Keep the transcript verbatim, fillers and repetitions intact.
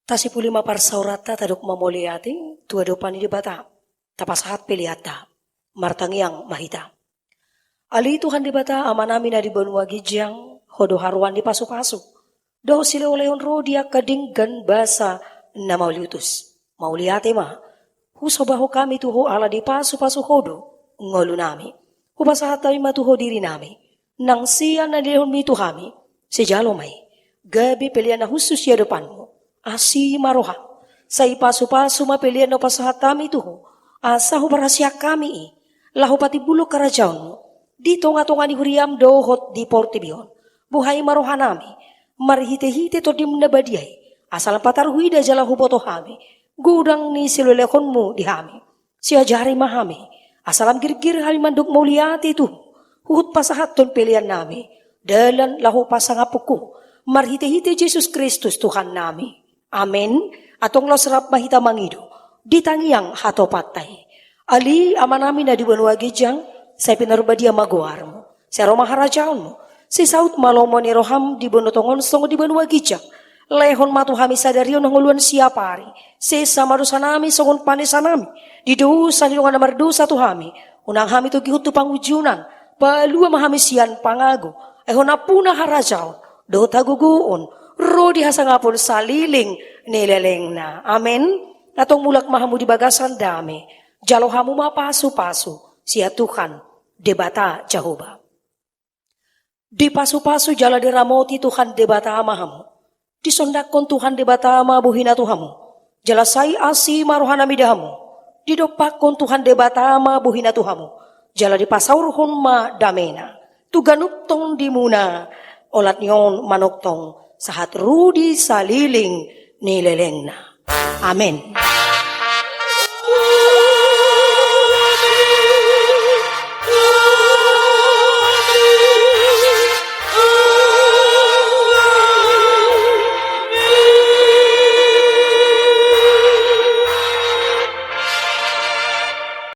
Tasipuli ma parsaoranta, tadok ma mauliate tu adopan ni Debata, tapasahat peleanta. Martangiang ma hita. Ale Tuhan Debata, Amanami na di banua ginjang, Ho do haroan ni pasupasu dohot silehonlehon roha di angka denggan basa na mauliutus. Mauliate ma husobahon hami tu Ho ala dipasupasu Ho do ngolunami. Hupasahat hami ma tu Ho dirinami, nang sian na nilehonMi tu hami. Sijalo ma i gabe pelean na hushus di adopanMu. Asi ma rohaM, sai pasupasu ma pelean na hupasahat hami tu Ho, asa huparasiak hami i laho patimbulhon harajaonMu di tongatonga ni huriaM dohot di portibi on. Buhai ma rohanami marhitehite TondiM na badia i, asa lam patar huida jala huboto hami godang ni silehonlehonMu di hami. Siajari ma hami, asa lam girgir hami mandok mauliate tu Ho, huhut pasahathon peleannami, dalan laho pasangaphon Ho, marhitehite Jesus Kristus Tuhannami. Amen. Antong laos rap ma hita mangido di tangiang hatopanta i. Ale Amanami na di banua ginjang, sai pinarbadia ma goarMu. Sai ro ma harajaonMu. Sai saut ma lomo ni rohaM di banua tonga on songon di banua ginjang. Lehon ma tu hami sadari on hangoluan siapari. Sesa ma dosanami songon panesanami di dosa ni dongan na mardosa tu hami. Unang hami togihon tu pangunjunan. Palua ma hami sian pangago. Ai Ho nampuna harajaon dohot hagogoon ro di hasangapon saleleng ni lelengna. Amen. Antong mulak ma hamu di bagasan dame. Jalo hamu ma pasupasu sian Tuhan Debata Jahowa. Dipasupasu jala diramoti Tuhan Debata ma hamu. Disondangkon Tuhan Debata ma bohiNa tu hamu, jala sai asi ma rohaNa mida hamu. Didompakkon Tuhan Debata ma bohiNa tu hamu, jala dipasaorhon ma dameNa tu ganup tondimuna, olat ni on manongtong sahat ro di saleleng ni lelengna. Amen.